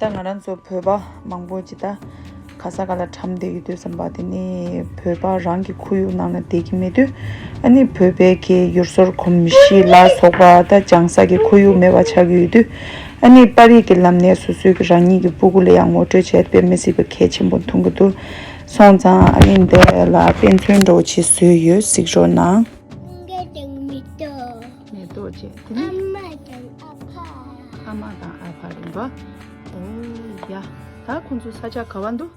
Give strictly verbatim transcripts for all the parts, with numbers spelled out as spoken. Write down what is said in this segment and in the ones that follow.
ད་ང་རང་ཚོ་བོད་པ་མང་པོ་ཅིག་ད་ག་ས་ག་ལ་འཁྲམ་བསྡད་ཀྱི་དུས་ཙམ་པ། དེ་ནི་བོད་པ་རང་གི་ཁོར་ཡུག་ནང་ལ་བསྡད་ཀྱི་མེད་དུས། ཨ་ནི་བོད་པའི་གི་ཡུལ་སྲོལ་གོམས་གཤིས་ལ་སོགས་པ་ད་སྦྱང་ས་གི་ཁོར་ཡུག་མེད་པ་ཆགས་ཀྱི་ཡོད་དུས། ཨ་ནི་པར་རིས་ཀྱི་ལམ་ནས་སོ་སོའི་གི་རང་ཉིད་ཀྱི་སྤུ་གུ་ལ་ཡང་ངོ་སྤྲོད་བྱས་དཔེ་མི་སྲིད་པ་གལ་ཆེན་པོ་མཐོང་གི་འདུག་སོང་ཙང་ཨ་ནི་འདི་ལ་དཔེ་མཚོན་འདྲ་བོ་ཅིག་བཟོས་ཡོད། གཟིགས་རོགས་གནང་། ཀུན་དགའ་དང་མེ་ཏོག་མེ་ཏོག་བྱས། དེ་ནི་ཨ་མ་དང་ཨ་ཕ། ཨ་མ་དང་ཨ་ཕ་རེད་འདུག་ཨོ་ཡ། ད་ཁོང་ཚོ་ས་ཆ་ག་བ་འདུག་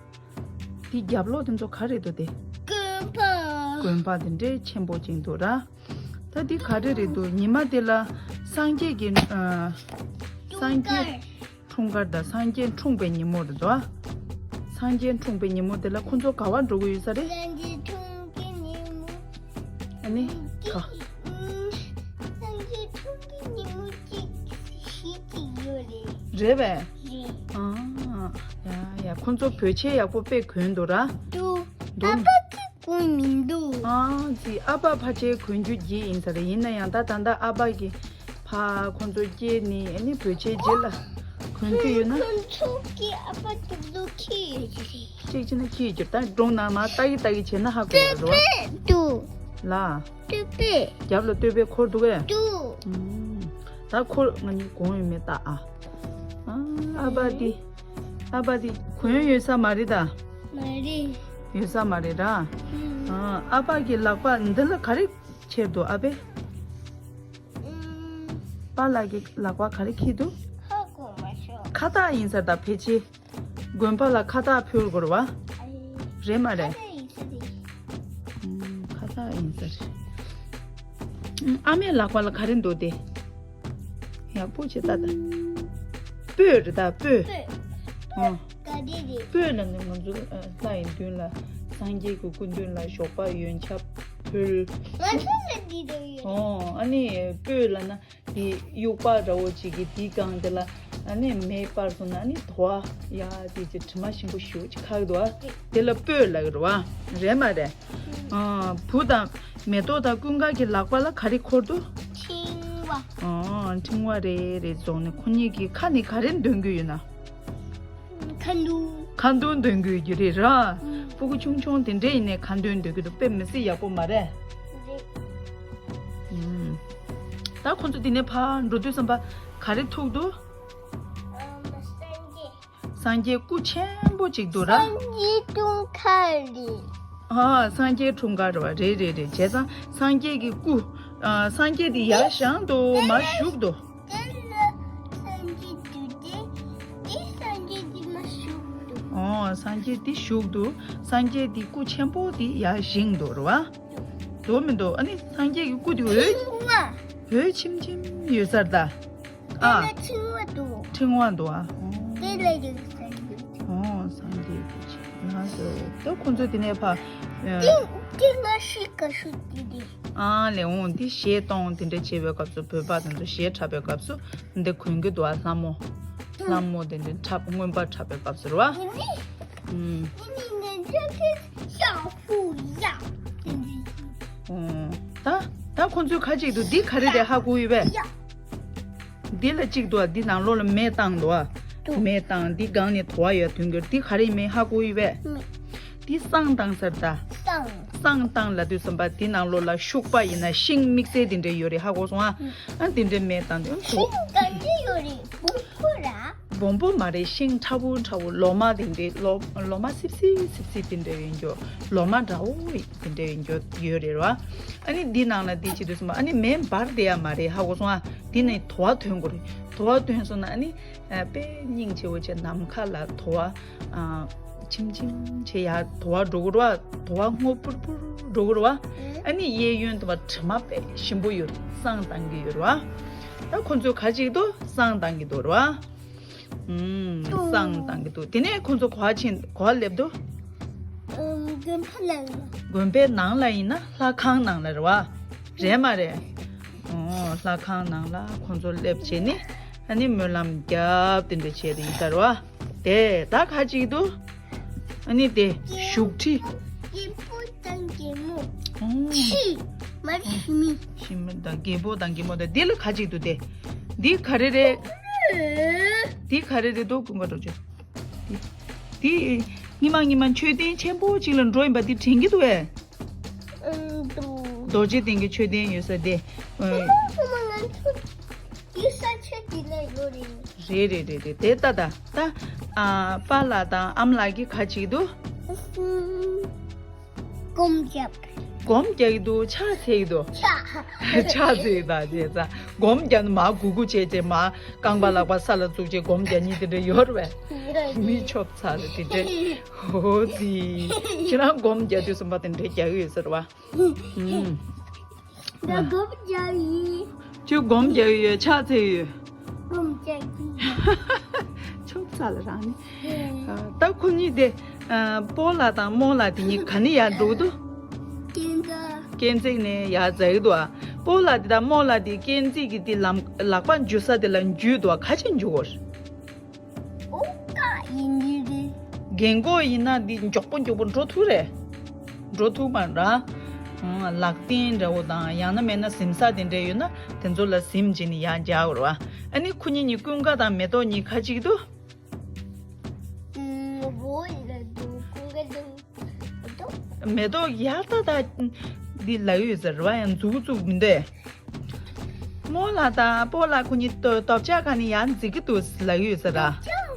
དེ་རྒྱབ་ལོགས་དེ་ཚོ་ག་རེ་འདུག་དེ། དགོན་པ། དགོན་པ་དེ་འདྲའི་ཆེན་པོ་ཅིག་འདུག་ར། ད་དེ་ག་རེ་རེད་འདུག་ཉི་མ་དེ་ལ་སངས་རྒྱས་ཀྱི་ཨ། སངས་རྒྱས་འཁྲུངས་སྐར་དང་སངས་རྒྱས་འཁྲུངས་པའི་ཉིན་མོ་རེད་འདུག་ཨ། སངས་རྒྱས་འཁྲུངས་པའི་ཉིན་མོ་དེ་ལ་ཁོང་ཚོ་ག་བ་འགྲོ་གི་ཡོད་ས་རེད། སངས་རྒྱས་འཁྲུངས་ཀྱི་ཉིན་མོ། ཨ་ནི་ག་སངས་རྒྱས་འཁྲུངས་ཀྱི་ཉིན་མོ་གཅིག་ཞིག་ཅིག་ཡོད་རེད། རེད་པས། རེད། ཨ། ཡ་ཡ། ཁོང་ཚོ་བོད་ཆས་ཡག་པོ་དཔེ་གོན་འདུག་ར། འདུག་འདུག་ཨ་ཕ་གི་གོན་མི་འདུག་ཨང་། ཅི་ཨ་ཕ་ཕལ་ཆེར་གོན་རྒྱུ་བརྗེད་ཡིན་ས་རེད། ཡིན་ན་ཡང་ད་ད་ལྟ་ཨ་ཕ་གི་ཕ་ཁོང་ཚོ་སྐྱེས་ནས་ཨ་ནི་བོད་ཆས་རྗེས་ལ་གོན་གྱི་ཡོད་ན། ཁོང་ཚོ་གི་ཨ་ཕ་དུག་ལོག་ཁྱེར་ཡོད་ཀྱི་རེད། གཅིག་བྱས་ན་ཁྱེར་ཡོད་ཀྱི་རེད། ད་སྒྲུང་ནང་མ་ལྟ་གི་ལྟ་གི་བྱས་ན་ཧ་གོ་གི་རེད་བ། སྟོད་པས་འདུག་ལ། སྟོད་པས། རྒྱབ་ལ་སྟོད་པས་འཁོར་འདུག་གས། འདུག་ཨུམ། ད་འཁོར་ང་གཉིས་གོན་ཡོད་མེད་ལྟ་ཨ། ཨ། ཨ་ཕ་འདི། ཨ་ཕ་འདི་གོན་ཡོད་ས་མ་རེད་ད། མ་རེད། ཡོད་ས་མ་རེད་ར། ཨ། ཨ་ཕ་གི་ལག་པ་འདི་ལ་ག་རེ་ཁྱེར་འདུག་ཨ་ཕས། ཨུམ། པཱ་ལགས་ཀྱི་ལག་པ་ག་རེ་འཁྱེར་འདུག་ཧ་གོ་མ་ཤོག་ཁ་བཏགས་ཡིན་ས་ད་ཕལ་ཆེར། དགོན་པ་ལ་ཁ་བཏགས་ཕུལ་དགོས་རེད་བ། ཨ་ཡེ། རེད་མ་རེད། ཁ་བཏགས་ཡིན་ས་རེད། ཨུམ། ཁ་བཏགས་ཡིན་ས་རེད། ཨུམ། ཨ་མའི་ལག་པ་ལ་ག་རེ་འདུག་དེ། ཡག་པོ་བྱེད་ད་ད། སྤོས་རེད་ད་སྤོས། སྤོས། ཨོ། ག་འདྲ་རེད། སྤོས་ལ་ནི་ང་ཚོ་ཨ་ལྷ་ཡི་མདུན་ལ་སངས་རྒྱས་ཀྱི་སྐུ་མདུན་ལ་ཞོགས་པ་ཡོན་ཆབ་ཕུལ། ང་ཚོ་ལ་འདི་འདྲ་ཡོད། ཨོ། ཨ་ནི་སྤོས་ལབ་ན་དེ་དབྱུག་པ་འདྲ་བོ་ཅིག་གིས་དེའི་སྒང་དེ་ལ་ཨ་ནི་མེ་སྤར་སོང་ན་ཨ་ནི་དུ་བ་ཡ་དེ་ཅིག་དྲི་མ་ཞིམ་པོ་ཞེ་པོ་ཅིག་ཁ་གི་འདུག་ཨ། དེ་ལ་སྤོས་ལབ་ཀྱི་རེད་བ། རེད་མ་རེད། ཨ། བུ་དང་མེ་ཏོག་དང་ཀུན་དགའ་གི་ལག་པ་ལ་ག་རེ་འཁོར་འདུག་ཕྲེང་བ། ཨ། ཕྲེང་བ་རེ་རེ་བཙོང་ནས་ཁོ་གཉིས་ཀྱི་ཁ་ནས་ག་རེ་འདོན་གྱི་ཡོད་ན། ཁ་འདོན། ཁ་འདོན་འདོན་གྱི་ཡོད་ཀྱི་རེད་ར། ཨུམ། སྤུ་གུ་ཆུང་ཆུང་དེ་འདྲས་ཡིན་ནའི་ཁ་འདོན་འདོན་གྱི་འདུག་དཔེ་མི་སྲིད་ཡག་པོ་མ་རེད། རེད། ཨུམ། ད་ཁོ་ཚོ་དེ་ནས་ཕར་འགྲོ་དུས་ཙམ་པ་ག་རེ་ཐུག་འདུག་ཨ་མ་སངས་རྒྱས། སངས་རྒྱས་སྐུ་ཆེན་པོ་གཅིག་འདུག་ར། སངས་རྒྱས་སྟོན་ཁ་རེད། ཨ། སངས་རྒྱས་འཁྲུངས་སྐར་རེད་བ། རེད་རེད་རེད། བྱས་ཙང་སངས་རྒྱས་ཀྱི་སྐུ། ཨ། སངས་རྒྱས་དེ་ཡར་བཞེངས་འདུག་མར་བཞུགས་འདུག་དེ་ལ་སངས་རྒྱས་འདུག་སྟེ། དེ་སངས་རྒྱས་དེ་མར་བཞུགས་འདུག་ཨོ། སངས་རྒྱས་དེ་བཞུགས་འདུག་སངས་རྒྱས་དེ་སྐུ་ཆེན་པོ་དེ་ཡར་བཞེངས་འདུག་རེད་བ། འདུག་མི་འདུག་ཨ་ནི་སངས་རྒྱས་ཀྱི་སྐུ་དེ་འོད། ཕྲེང་བ། འོད་ཆེམ་ཆེམ་ཡོད་ས་རེད་ད། ཨ། དེ་ལ་ཕྲེང་བ་འདུག་ཕྲེང་བ་འདུག་ཨ། དེ་ལ་ཡོད་ས་རེད། ཨོ། སངས་རྒྱས་སྐུ་ཆེན་ལ་ཟེར། ད་ཁོ་ཚོ་དེ་ནས་ཕར། ཨ། ཏིང་ཏིང་ང་ཤི་ཀ་ཤུ་ཏི་ཏི། ཨ་ལེ་འོང་། འདི་གཞས་གཏོང་དེ་འདྲ་བྱེད་པའི་སྐབས་སུ་བོད་པ་དེ་ཚོ་གཞས་འཁྲབ་པའི་སྐབས་སུ་འདི་གོན་གྱི་འདུག་ཨ། ལྷ་མོ། ལྷ་མོ་དེ་འདྲ་འཁྲབ་རྔོན་པ་འཁྲབ་པའི་སྐབས་སུ་རེད་བ། ཨུམ། ཨོ། ད་ད་ཁོ་ཚོའི་ཁ་ཅིག་ཏུ་འདི་ག་རེ་རེད་ཧ་གོ་ཡོད་པས། འདི་ལ་གཅིག་འདུག་ཨ། འདི་ནང་ལོགས་ལ་མེ་བཏང་འདུག་ཨ། འདུག་མེ་བཏང་། འདི་སྒང་ནས་དུ་བ་ཡོད་དོན་གྱུར། འདི་ག་རེ་ཡིན་མིན་ཧ་གོ་ཡོད་པས། མེ། འདི་བསང་བཏང་ས་རེད་ད། བསང་། བསང་བཏང་ལབ་དུས་ཙམ་པ་འདི་ནང་ལོགས་ལ་ཤུག་པ་ཡིན་ན་ཤིང་དམིགས་བསལ་འདི་འདྲ་ཡོད་རེད་ཧ་གོ་སོང་ཨ། ཨ། འདི་འདྲ་མེ་བཏང་དུས་ཤིང་ག་འདྲ་ཡོད་རེད། སྦོམ་པོ་ར། སྦོམ་པོ་མ་རེད། ཤིང་ཕྲ་བོ་ཕྲ་བོ། ལོ་མ་དེ་འདྲའི་ལོ་ལོ་མ་སིབ་སིབ་སིབ་སིབ་དེ་འདྲ་ཡོད་འགྱོ། ལོ་མ་འདྲ་བོ་དེ་འདྲ་ཡོད་འགྱོ་ཡོད་རེད་ར། ཨ་ནི་འདི་ནང་ལ་འདི་བྱེད་དུས་ཙམ་པ་ཨ་ནི་མེ་འབར་བསྡད་ཡ་མ་རེད་ཧ་གོ་སོང་ཨ། འདི་ནས་དུ་བ་ཐོན་དགོས་རེད། དུ་བ་ཐོན་སོང་ན་ཨ་ནི་ཨ་དཔེ་སྙིང་རྗེ་བོ་བྱས་ནམ་མཁའ་ལ་དུ་བ་ཨ་ཆིམ་ཆིམ་བྱས་ཡ་དུ་བ་འགྲོ་གི་རེད་བ། དུ་བ་སྔོ་པུར་པུར་འགྲོ་གི་རེད་བ། ཨ་ནི་གཡས་གཡོན་དུ་བ་དྲི་མ་དཔེ་ཞིམ་པོ་ཡོད་རེད། བསང་བཏང་གི་ཡོད་རེད་བ། ད་ཁོ་ཚོས་ག་ཅིག་ཏུ་བསང་བཏང་གི་འདུག་རེད་བ། ཨུམ། བསང་བཏང་གི་འདུག་དེ་ནས་ཁོང་ཚོ་ག་བ་ཕྱིན། ག་བ་སླེབས་འདུག་ཨུམ། དགོན་པ་ལ། དགོན་པའི་ནང་ལ་ཡིན་ན་ལྷ་ཁང་ནང་ལ་རེད་བ། རེད་མ་རེད། ཨོ། ལྷ་ཁང་ནང་ལ་ཁོང་ཚོ་སླེབས་བྱས་ནས་ཨ་ནི་སྨོན་ལམ་བརྒྱབ་དེ་འདྲ་བྱས་ཏེ་ཡིན་ས་རེད་བ། དེ་ད་ག་ཅིག་འདུག་ཨ་ནི་དེ་བཞུགས་ཁྲི། རྒྱལ་པོ་དང་རྒྱལ་མོ། ཨོ། ཁྲི། མ་རེད། ཞི་མི། ཞི་མི་དང་རྒྱལ་པོ་དང་རྒྱལ་མོ་དང་དེ་ལ་ག་ཅིག་འདུག་དེ། འདི་ག་རེ་རེད། འདི་ག་རེ་རེད་འདུག་ཀུན་དགའ་རྡོ་རྗེ། འདི་འདི་སྔོན་མ་སྔོན་མ་མཆོད་རྟེན་ཆེན་པོ་གཅིག་ལ་འགྲོ་ཡིན་པ་འདི་དྲན་གྱི་འདུག་ཨེ། ཨུམ། འདུག་རྡོ་རྗེ་གདན་གྱི་མཆོད་རྟེན་ཡོད་ས་དེ། ཨ། ཁོ་མོ་ང་ཚོ་འདི་ས་ཆ་འདི་ལ་ཡོད་རེད། རེད་རེད་རེད་རེད། དེ་ལྟ་ད་ད། ཨ། པཱ་ལགས་དང་ཨ་མ་ལགས་ཀྱིས་ག་བྱེད་ཀྱི་འདུག་ཨུམ། སྒོམ་རྒྱབ། སྒོམ་རྒྱག་གི་འདུག་ཕྱག་འཚལ་གྱི་འདུག་ཕྱག་ཕྱག་འཚལ་གྱི་འདུག་བྱས་ཙང་སྒོམ་རྒྱག་ནས་མར་གུག་གུག་བྱས་བྱས་མར་རྐང་པ་ལག་པ་ས་ལ་བཙུགས་བྱས་སྒོམ་རྒྱག་མཁན་དེ་འདྲ་ཡོད་རེད་པས། མི་ཆོབ་ཚར་རེད་དེ་འདྲས། ཧོ་ཙི། ཁྱེད་རང་སྒོམ་རྒྱག་དུས་ཙམ་པ་དེ་འདྲས་རྒྱག་གི་ཡོད་ས་རེད་པ། ཨུམ། ང་སྒོམ་རྒྱག་ཡིན། ཁྱོད་སྒོམ་རྒྱག་ཡོད། ཕྱག་འཚལ་ཡོད། སྒོམ་རྒྱག་གི་ཡིན། ཆོབ་ཚར་ལ་རང་ནི། ཨ། ད་ཁོ་གཉིས་དེ། ཨ། སྤོ་ལགས་དང་རྨོ་ལགས་དེ་གཉིས་ག་ནས་ཡར་འགྲོ་གི་འདུག་སྐས་འཛེག་སྐས་འཛེག་ནས་ཡར་འཛེག་གི་འདུག་ཨ། སྤོ་ལགས་དེ་དང་རྨོ་ལགས་དེ་སྐས་འཛེག་གི་དེ་ལམ་ལག་པ་འཇུ་ས་དེ་ལ་འཇུས་འདུག་ཨ། ག་ཅིག་འཇུ་དགོས། ཨོ་ཀ་ཡིན་གྱི་རེད། རྒན་གོག་ཡིན་ན་འདི་མགྱོགས་པོ་མགྱོགས་པོ་འགྲོ་ཐུབ་རེད། འགྲོ་ཐུབ་མ་རེད། ཨང་། ལག་རྟེན་འདྲ་བོ་དང་ཡང་ན་མེད་ན་གཟིམ་ས་དེ་འདྲ་ཡོད་ན་དེ་ཚོ་ལ་གཟིམ་བྱས་ནས་ཡར་འཇག་དགོས་རེད་པ། ཨ་ནི་ཁོ་གཉིས་གཉིས་ཀུན་དགའ་དང་མེ་ཏོག་གཉིས་ག་བྱེད་ཀྱི་འདུག་ཨུམ། འོ་ཡིན་ལ་འདུག་ཀུན་དགའ་དང་མེ་ཏོག་མེ་ཏོག་ཡར་ལྟ་ལྟ་འདི་ལབ་ཡོད་ཟེར་བ། ཡང་མཛུབ་བཙུགས་མི་འདོད། རྨོ་ལགས་དང་སྤོ་ལགས་ཁོ་གཉིས་ལྟོ་ལྡོག་ཕྱག་ག་ནས་ཡར་འཛེག་གི་འདུག་ལབ་ཡོད་ཟེར་ར། ལྡོག་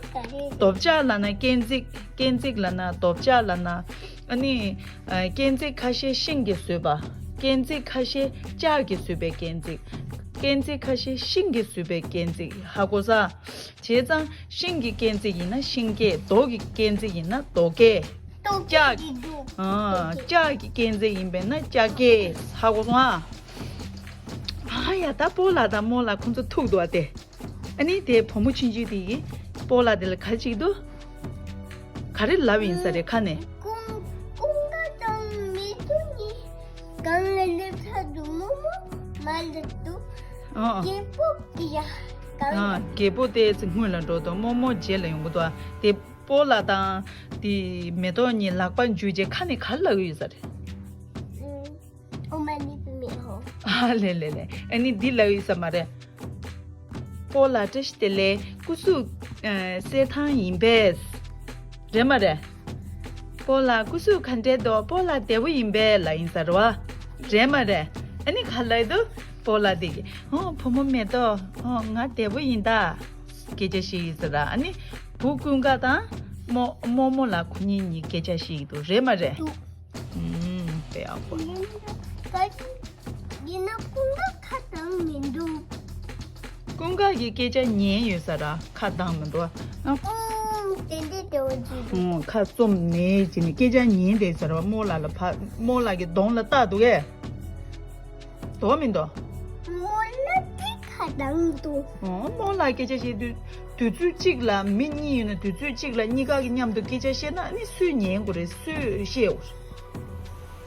ཕྱག་ག་རེ། ལྡོག་ཕྱག་ལབ་ན་སྐས་འཛེག་སྐས་འཛེག་ལབ་ན་ལྡོག་ཕྱག་ལབ་ན། ཨ་ནི། ཨ། སྐས་འཛེག་ཁ་ཤས་ཤིང་གིས་བཟོས་པ། སྐས་འཛེག་ཁ་ཤས་ལྕགས་ཀྱིས་བཟོས་པའི་སྐས་འཛེག་སྐས་འཛེག་ཁ་ཤས་ཤིང་གིས་བཟོས་པའི་སྐས་འཛེག་ཧ་གོ་ས། བྱས་ཙང་ཤིང་གི་སྐས་འཛེག་ཡིན་ན་ཤིང་སྐས། རྡོ་གི་སྐས་འཛེག་ཡིན་ན་རྡོ་སྐས། ལྕགས། ཨ། ལྕགས་ཀྱི་སྐས་འཛེག་ཡིན་པས་ན་ལྕགས་སྐས། ཧ་གོ་སོང་ཨ། ཨ་ཡ། ད་སྤོ་ལགས་དང་རྨོ་ལགས་ཁོང་ཚོ་ཐུག་འདུག་ཨ་དེ། ཨ་ནི་དེ་བུ་མོ་ཆུང་ཆུང་དེ་ཡིས་སྤོ་ལགས་དེ་ལ་ག་རེ་བྱེད་ཀྱི་འདུག་ག་རེ་ལབ་ཡིན་ས་རེད་ཁ་ནས། ཀུན་ཀུན་དགའ་དང་མེ་ཏོག་གཉིས་སྒང་ལ་སླེབས་ཚར་འདུག་རྨོ་མོ་མར་སླེབས་འདུག་ཨ། རྒད་པོ་དེ་ཡ་སྒང་ལ། ཨ། རྒད་པོ་དེ་ཚེ་སྔོན་ལ་འགྲོ་འདུག་རྨོ་མོ་རྗེས་ལ་ཡོང་གི་འདུག་ཨ། དེ་སྤོ་ལགས་དང་དེ་མེ་ཏོག་གཉིས་ལག་པ་འཇུས་རྗེས་ཁ་ནས་ག་རེ་ལབ་ཀྱི་ཡོད་ས་རེད། ཨུམ། ཨོ་མ་ནི་པི་མི་ཧོ། ཨ་ལེ་ལེ་ལེ། ཨ་ནི་འདི་ལབ་ཡོད་ས་མ་རེད། སྤོ་ལགས་བཀྲ་ཤིས་བདེ་ལེགས། སྐུ་གཟུགས། ཨ། གསལ་ཐང་ཡིན་པས། རེད་མ་རེད། སྤོ་ལགས་སྐུ་གཟུགས་ག་འདྲས་འདུག་སྤོ་ལགས་བདེ་པོ་ཡིན་པས་ལབ་ཡིན་ས་རེད་པ། རེད་མ་རེད། ཨ་ནི་ག་ལབ་འདུག་སྤོ་ལགས་དེ་གིས། ཨོ་བུ་མོ་མེ་ཏོག་ཨོ་ང་བདེ་པོ་ཡིན་ད། སྐད་ཆ་བཤད་ཡིན་ས་རེད། ཨ་ནི་བུ་ཀུན་དགའ་དང་རྨོ་རྨོ་མོ་ལགས་ཁོ་གཉིས་གཉིས་སྐད་ཆ་བཤད་ཀྱི་འདུག་རེད་མ་རེད། འདུག་ཨུམ། དཔེ་ཡག་པོ། ཡིན་ན་ཀུན་དགའ་ཁ་གྲགས་མི་འདུག་ཀུན་དགའ་གིས་སྐད་ཆ་ཉན་ཡོད་ས་ར་ཁ་གྲགས་མི་འདུག་ཨ། ཨུམ། དེ་འདྲའི་བདེ་བོ་ཅིག་འདུག་ཨུམ། ཁ་བཙུམ་ནས་བྱས་ནས་སྐད་ཆ་ཉན་བསྡད་ས་ར། རྨོ་ལགས་ལ་ཕ་རྨོ་ལགས་ཀྱི་གདོང་ལ་བལྟ་འདུག་གས། འདུག་མི་འདུག་རྨོ་ལགས་ཀྱི་ཁ་གྲགས་འདུག་ཨོ། རྨོ་ལགས་སྐད་ཆ་བཤད་དུས་དུས་ཚོད་གཅིག་ལ་མི་གཉིས་ཡོད་ན་དུས་ཚོད་གཅིག་ལ་གཉིས་ཀ་གི་མཉམ་དུ་སྐད་ཆ་བཤད་ན་ཨ་ནི་སུས་ཉན་དགོས་རེད། སུས་བཤད་དགོས་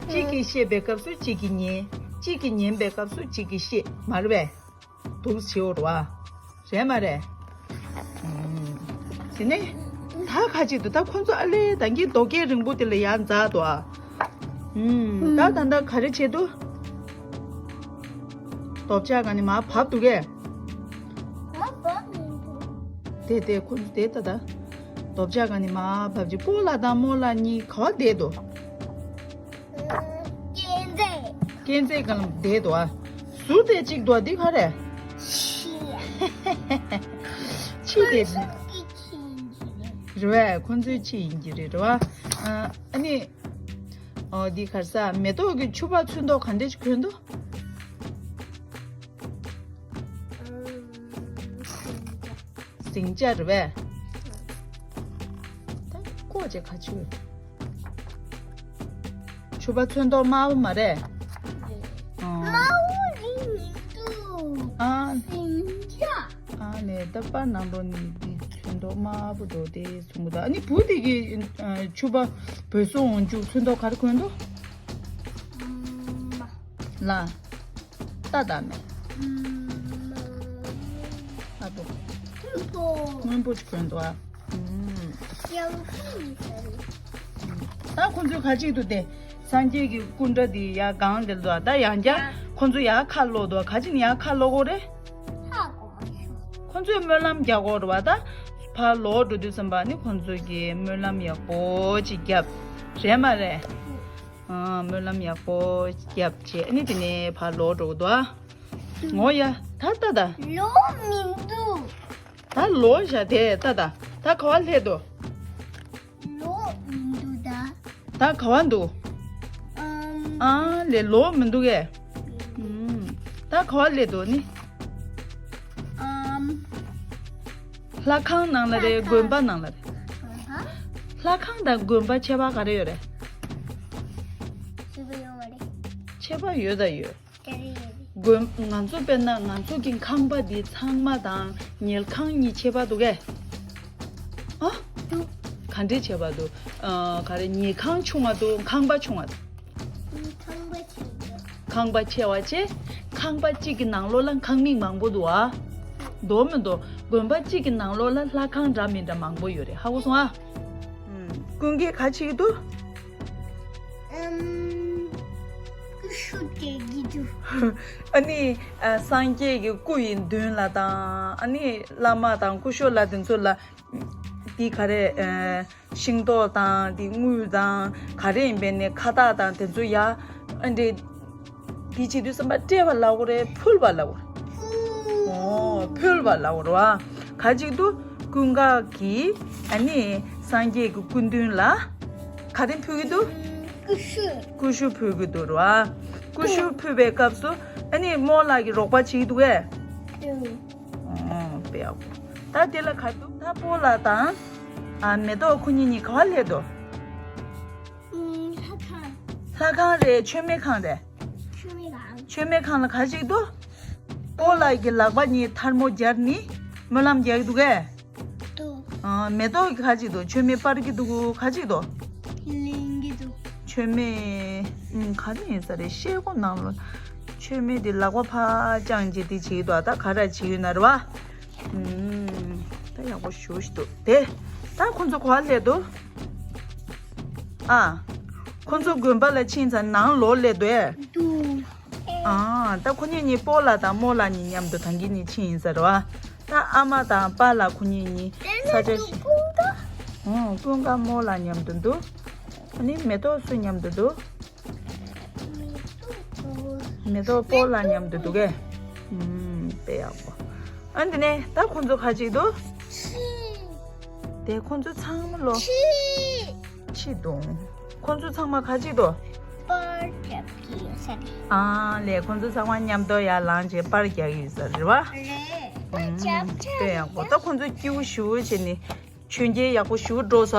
རེད། གཅིག་གིས་བཤད་པའི་སྐབས་སུ་གཅིག་གིས་ཉན། གཅིག་གིས་ཉན་པའི་སྐབས་སུ་གཅིག་གིས་བཤད་མ་རེད་པས། འདུག་བྱེད་འོར་བ། རེད་མ་རེད། ཨུམ། དེ་ནས་ད་ཁ་ཅིག་ཏུ་ད་ཁོ་ཚོ་ཨ་ལས་ད་གིན་རྡོ་སྐས་རིང་པོ་དེ་ལ་ཡར་འཛེགས་འདུག་ཨ། ཨུམ། ད་ད་ད་ག་རེ་བྱེད་འདུག་ལྡོག་ཕྱག་ག་ནས་མར་བབས་འདུག་གས། མ་བབས་མི་འདུག་དེ་དེ་ཁོ་ཚོ་དེ་ད་ད། ལྡོག་ཕྱག་ག་ནས་མར་བབས་ཀྱི། སྤོ་ལགས་དང་རྨོ་ལགས་གཉིས་ག་པར་བསྡད་འདུག་སྐས་འཛེག་སྐས་འཛེག་སྒང་ལ་བསྡད་འདུག་ཨ། ཟུར་དེ་གཅིག་འདུག་ཨ། འདི་ག་རེད། ཕྱི། ཕྱི་དེ། ཁོ་ཚོ་གི་ཕྱི་ཡིན་གྱི་རེད། རེད་པས། ཁོ་ཚོའི་ཕྱི་ཡིན་གྱི་རེད། རེད་པ། ཨ། ཨ་ནི། ཨོ། འདི་ག་རེ་ཟ། མེ་ཏོག་གི་ཕྱུ་པ་ཚོན་མདོག་ག་འདྲས་ཅིག་གོན་འདུག་ཟིང་ཆ་རེད་པས། ད་ཀོ་ཅེ་ཁ་ཆུ། ཕྱུ་པ་ཚོན་མདོག་དམར་པོ་མ་རེད། ཨང་། དམར་པོ་རིང་མི་འདུག་ཨ། ཟིང་ཆ། ཨ་ནས་ད་པར་ནང་ལོགས་ནས་འདི་ཚོན་མདོག་དམར་པོ་འདུག་དེ་གསུང་གི་འདུག་ཨ་ནི་བུ་དེ་གི་ཨ། ཕྱུ་པ་བོད་སོག་འོང་རྒྱུག་ཚོན་མདོག་ག་རེ་གོན་འདུག་ཨ། ལ། ཏ་ད་མེད། ཨ་པོ། སྔོན་པོ། སྔོན་པོ་གྱོན་འདུག་ཨ། ཨུམ། ཡང་ཁྱི་ཡིན་ས་རེད། ད་ཁོ་ཚོས་ག་ཅིག་འདུག་སྟེ། སངས་རྒྱས་ཀྱི་སྐུ་འདྲ་འདི་ཡ་སྒང་དེར་འདུག་ཨ། ད་ཡང་བསྐྱར་ཁོ་ཚོ་ཡར་ཁ་ལོག་འདུག་ཨ། ག་ཅིག་ནས་ཡར་ཁ་ལོག་གོ་རེད། ཧ་གོ་མ་བྱུང་། ཁོ་ ཁོང་ཚོས་སྨོན་ལམ་རྒྱག་དགོས་རེད་བ། ད་ཕར་ལོག་འགྲོ་དུས་ཙམ་པ་ནི་ཁོང་ཚོས་ཀྱི་སྨོན་ལམ་ཡག་པོ་ཅིག་བརྒྱབ། རེད་མ་རེད། ཨ། སྨོན་ལམ་ཡག་པོ་བརྒྱབ་བྱས་ནི་དེ་ནས་ཕར་ལོག་འགྲོ་གི་འདུག་ཨ། ངོ་ཡ། ད་ལྟ་ད། ལོག་མི་འདུག་ད་ལོག་བཞག་དེ་ལྟ་ད། ད་ག་བ་སླེབས་འདུག་ལོག་མི་འདུག་ད། ད་ག་བ་འདུག་ཨམ། ཨ་ལེ། ལོག་མི་འདུག་གས། ཨམ། ད་ག་བ་སླེབས་འདུག་ནི། ཨམ། ལྷ་ཁང་ནང་ལ་རེད། ལྷ་ཁང་། དགོན་པ་ནང་ལ་རེད། དགོན་པ། ལྷ་ཁང་དང་དགོན་པ་ཁྱད་པར་ག་རེ་ཡོད་རེད། ཁྱད་པར་ཡོད་མ་རེད། ཁྱད་པར་ཡོད་ད་ཡོད། དེ་རེད། དགོན། ང་ཚོ་དཔེར་ན་ང་ཚོ་གི་ཁང་པ་འདི་ཚང་མ་དང་ཉལ་ཁང་གཉིས་ཁྱད་པར་འདུག་གས། ཨ། འདུག་ག་འདྲས་ཁྱད་པར་འདུག་ཨ། ག་རེ། ཉལ་ཁང་ཆུང་བ་འདུག་ཁང་པ་ཆུང་བ་འདུག་ཁང་པ་ཆེ་བ། ཁང་པ་ཆེ་བ་བྱས། ཁང་པ་གཅིག་གི་ནང་ལོགས་ལ་ཁང་མིག་མང་པོ་འདུག་ཨ། འདུག་མི་འདུག་དགོན་པ་གཅིག་གི་ནང་ལོགས་ལ་ལྷ་ཁང་འདྲ་མི་འདྲ་མང་པོ་ཡོད་རེད། ཧ་གོ་སོང་ཨ། ཨུམ། ཀུན་དགའ་ག་བྱེད་ཀྱི་འདུག་ཨམ། ཀུ་ཤུ་སྤྲད་ཀྱི་འདུག་ཨ་ནི། ཨ། སངས་རྒྱས་ཀྱི་སྐུ་ཡི་མདུན་ལ་དང་། ཨ་ནི་བླ་མ་དང་སྐུ་ཞབས་ལ་དེ་ཚོ་ལ། འདི་ག་རེ། ཨ། ཤིང་ཏོག་དང་འདི་དངུལ་དང་ག་རེ་ཡིན་པས་ནས་ཁ་བཏགས་དང་དེ་ཚོ་ཡ། ཨ་འདྲེ། འདི་བྱེད་དུས་ཙམ་པ་སྤྲད་པ་ལབ་དགོས་རེད། ཕུལ་བ་ལབ་དགོས་རེད། ཨོ། ཕུལ་བ་ལབ་དགོས་རེད་བ། ག་ཅིག་འདུག་ཀུན་དགའ་གིས་ཨ་ནི་སངས་རྒྱས་ཀྱི་སྐུ་མདུན་ལ་ག་རེ་ཕུལ་གྱི་འདུག་ཀུ་ཤུ། ཀུ་ཤུ་ཕུལ་གྱི་འདུག་རེད་བ། ཀུ་ཤུ་ཕུལ་བའི་སྐབས་སུ་ཨ་ནི་རྨོ་ལགས་ཀྱིས་རོགས་པ་བྱེད་ཀྱི་འདུག་གས། ཨོ། དཔེ་ཡག་པོ། ད་དེ་ལ་ག་འདུག་ད་སྤོ་ལགས་དང་། ཨ། མེ་ཏོག་ཁོ་གཉིས་གཉིས་ག་བ་སླེབས་འདུག་ཨུམ། ལྷ་ཁང་། ལྷ་ཁང་རེད། མཆོད་མེ་ཁང་རེད། མཆོད་མེ་ཁང་། མཆོད་མེ་ཁང་ལ་ག་ཅིག་འདུག་སྤོ་ལགས་ཀྱི་ལག་པ་གཉིས་ཐལ་མོ་སྦྱར་ནི་སྨོན་ལམ་རྒྱག་གི་འདུག་གས། འདུག་ཨ། མེ་ཏོག་གིས་ག་ཅིག་འདུག་མཆོད་མེ་སྤར་གྱི་འདུག་ག་ཅིག་འདུག་ལེན་གྱི་འདུག་མཆོད་མེ། ཨུམ། ག་རེ་ཡིན་ས་རེད། ཤེལ་སྒོ་ནང་ལ། མཆོད་མེ་དེ་ལག་པ་ཕར་བརྐྱངས་བྱས་དེ་བྱེད་ཀྱི་འདུག་ད་ག་རེ་བྱེད་ཀྱི་ཡོད་ན་རེད་བ། ཨུམ། ད་ཡག་པོ་ཞེ་པོ་ཞིག་འདུག་དེ། ད་ཁོ་ཚོ་ག་བ་སླེབས་འདུག་ཨ། ཁོ་ཚོ་དགོན་པ་ལ་ཕྱིན་ཚར། ནང་ལོགས་སླེབས་འདུག་ཨེ། འདུག་ཨ། ད་ཁོ་གཉིས་གཉིས་སྤོ་ལགས་དང་རྨོ་ལགས་གཉིས་མཉམ་དུ་ད་གིན་ནས་ཕྱིན་ཡིན་ས་རེད་བ། ད་ཨ་མ་དང་པཱ་ལགས་ཁོ་གཉིས་གཉིས་ས་ཆ་ཞིག་ཨོ། ཀུན་དགའ་རྨོ་ལགས་མཉམ་དུ་འདུག་ཨ་ནི་མེ་ཏོག་སུ་མཉམ་དུ་འདུག་མེ་ཏོག་སྤོ་ལགས་མཉམ་དུ་འདུག་གས། ཨུམ། དཔེ་ཡག་པོ། ཨ། འདི་ནས་ད་ཁོ་ཚོ་ག་ཅིག་འདུག་དེ་ཁོ་ཚོ་ཚང་མ་ལོ། ཕྱི་འདུག་ཁོ་ཚོ་ཚང་མ་ག་ཅིག་འདུག་པར་རྒྱག་གི་ཡོད་ས་རེད། ཨ་ལས། ཁོ་ཚོ་ཚང་མ་མཉམ་དུ་ཡར་ལངས་བྱས་པར་རྒྱག་གི་ཡོད་ས་རེད་བ། རེད། པར་རྒྱག་ཨུམ། དཔེ་ཡག་པོ། ད་ཁོ་ཚོ་སྐྱིད་པོ་ཞེ་པོ་བྱས་ནས་མཆོད་མཇལ་ཡག་པོ་ཞེ་པོ་འགྲོ་ས།